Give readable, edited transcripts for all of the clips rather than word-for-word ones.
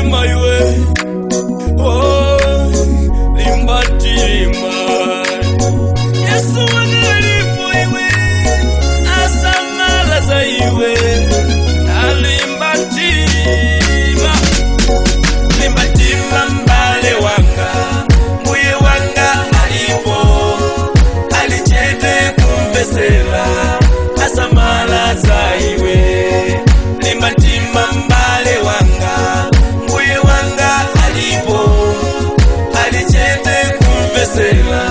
mtima iwe. Oh, limba mtima. Yesu wanga alipo iwe, asamala za iwe. Alimba mtima, limba mtima mbale wanga, mbuye wanga alipo, alichete kumvesera, asamala za iwe. Limba mtima mbale wanga, mbuye wanga alipo, alichete kumvesera,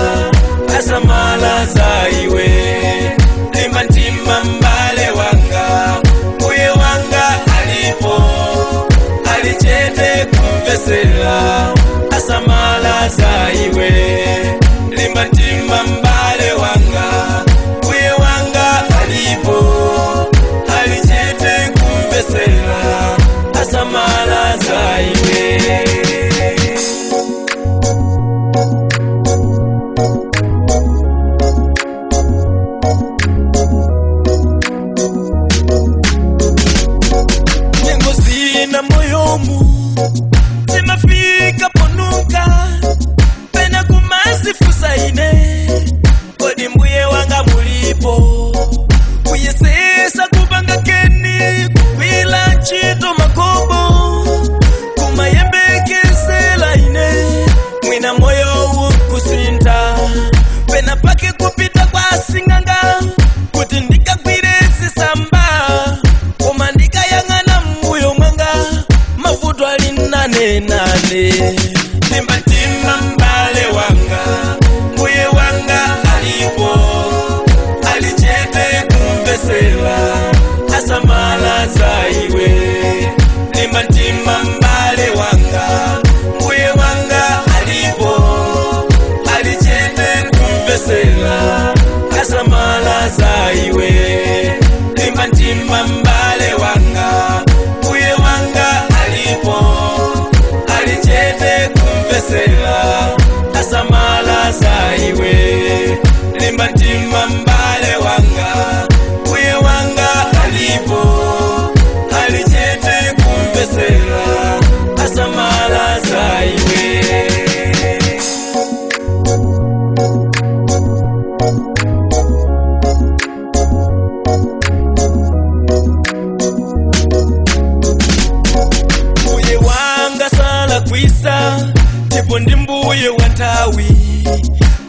asamala za iwe. Limba mtima mbale wanga, mbuye wanga alipo, alichete kumvesera, asamala za iwe. Limba mtima mbale wanga, mbuye wanga alipo, alichete kumvesera, asamala za iwe. Nyengo zina moyomu zimafika ponuka, pena kumasifusa ine, kodi mbuye wanga mulipo, kuyesesa kupanga keni kukwila ntchito makobo, kumayembekezela ine mwina moyo wukusinta, pena pake kupita kwa sing'anga kuti ndikagwire zisamba, koma ndikayang'ana mbuyo mwanga mavuto ali nane nane. Limba mtima mbale wanga, mbuye wanga alipo, alichete kumvesera, asamala za iwe. Limba mtima mbale wanga, mbuye wanga alipo, alichete kumvesera, asamala za iwe. Limba mtima mbale wanga, mbuye wanga alipo, alichete kumvesera, asamala za iwe. Limba mtima mbale wanga, mbuye wanga alipo, alichete kumvesera, asamala za iwe. Mbuye wanga sala kwisa, ndipo ndi mbuye wa nthawi,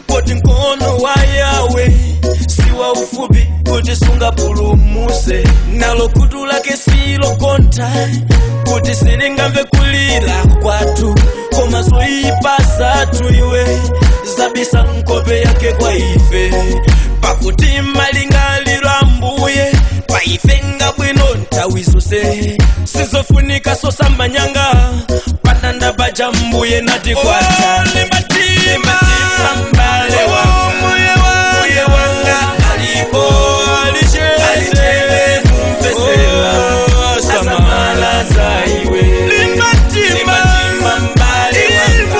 poti mkono wa Yawe si wa ufupi kuti sungapulumuse, nalo khutu lake silokontha kuti silingamve kulira kwathu, koma zoyipa zathu iwe zabisa nkope yake kwa ife, pakuti malingaliro a mbuye pa ife ngabwino nthawi zonse, sizofunika sosamanyanga patanda paja mbuye nati kwata. Limba mtima mbale wanga, mbuye wanga alipo, alichete kumvesera, asamala za iwe. Limba mtima mbale wanga,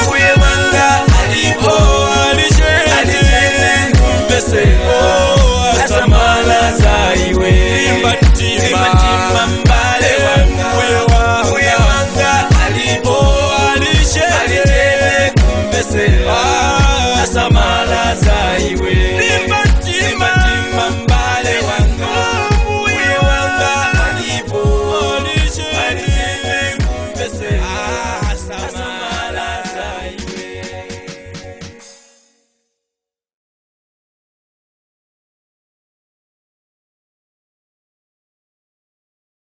mbuye wanga alipo, alichete kumvesera, asamala za iwe. Limba mtima mbale wanga, mbuye wanga alipo, alichete kumvesera, asamala za iwe.